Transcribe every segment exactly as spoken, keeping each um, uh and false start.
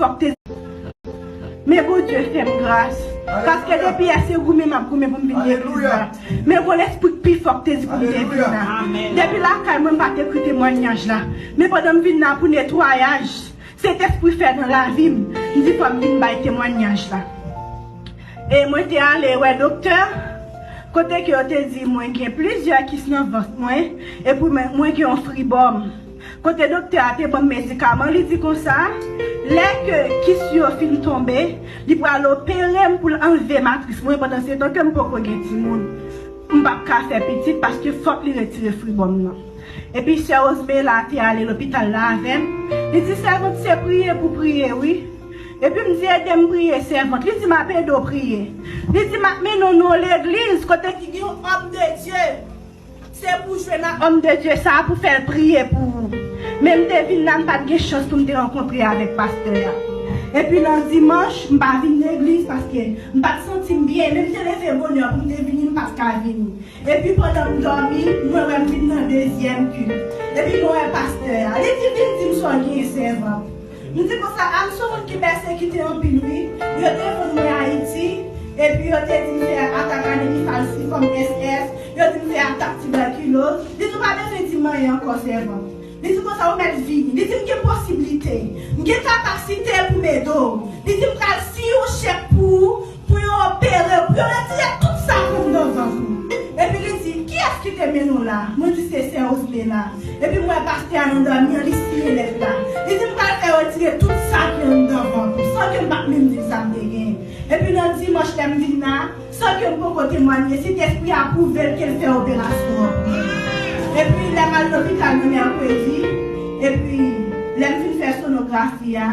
fò k te di. Men Bondye fè m gras. Paske depi yè se goumen m ap goumen pou m vin legliz la. Men gon lespri k pi fò k te di pou m te vin la. Depi lakay mwen, m pa t ekri temwanyaj la. Men pandan m vin la pou netwayaj, Sentespri fè nan lavi m, m di fò m vin bay temwanyaj la. E mwen te ale wè doktè, kote ke yo te di mwen gen plizyè kis nan vant mwen, epi mwen, mwen gen yon fribòm. Kote doktè a te ban m medikaman, li di konsa, lè ke kis yo fin tonbe, li pral opere m pou l anlve matris mwen, pandan se tan ke m poko gen timoun. M p ap ka fè pitit paske fòk li retire fribòm nan. Epi sè Osmela te ale lopital la avè m. Li di, sèvant, se priye pou priye, wi. Epi m di, ede m priye, sèvant. Li di, m ap ede w priye. Li di, m ap mennen w nan yon legliz kote ki gen yon òm de Dye. Se pou jwenn ak òm de Dye sa a pou fè l priye pou ou. Men m te vin la, m pa t gen chans pou m te rankontre avèk pastè a. Epi nan dimanch, m pa vin legliz paske m pa t santi m byen. Men m te leve bonè pou m te vini, m pa t ka vini. Epi pandan m dòmi, mwen wè m vin nan dezyèm kilt. Epi mwen wè pastè a. Li di, vin di m sa w genyen, sèvant. M di konsa, a m se yon moun ki pèsekite anpil, wi. Yo te vann mwen Ayiti, epi yo te di m fè atak anemi falsifòm S S, yo di m fè atak tibakiloz. Li di, ou pa bezwen di m anyen ankò, sèvant. Li di konsa, ou mèt vini. Li di m gen posiblite. M gen kapasite pou m ede w. Li di m pral siyen yon chèk pou ou, pou yo opere w, pou yo retire tout sa ki anndan vant ou. Epi li di, kiyès ki te mennen w la? Mwen di, se sè Osmela. Epi m wè pastè a nan dòmi an, li siyen lèt la. Li di m pral fè retire tout sa ki anndan vant ou, san ke m pa t menm di l sa m te genyen. Epi nan dimanch lè m vin la, san ke m poko temwanye, Sentespri a pwouve l ke l fè operasyon an pou mwen. Epi lè m al lopital nan mèkredi, epi lè m fin fè sonografi a,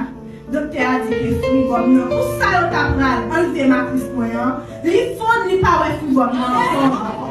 doktè a di ke fribòm nan, pou sa yo ta pral anlve matris mwen an, li fonn, li pa wè fribòm nan ankò.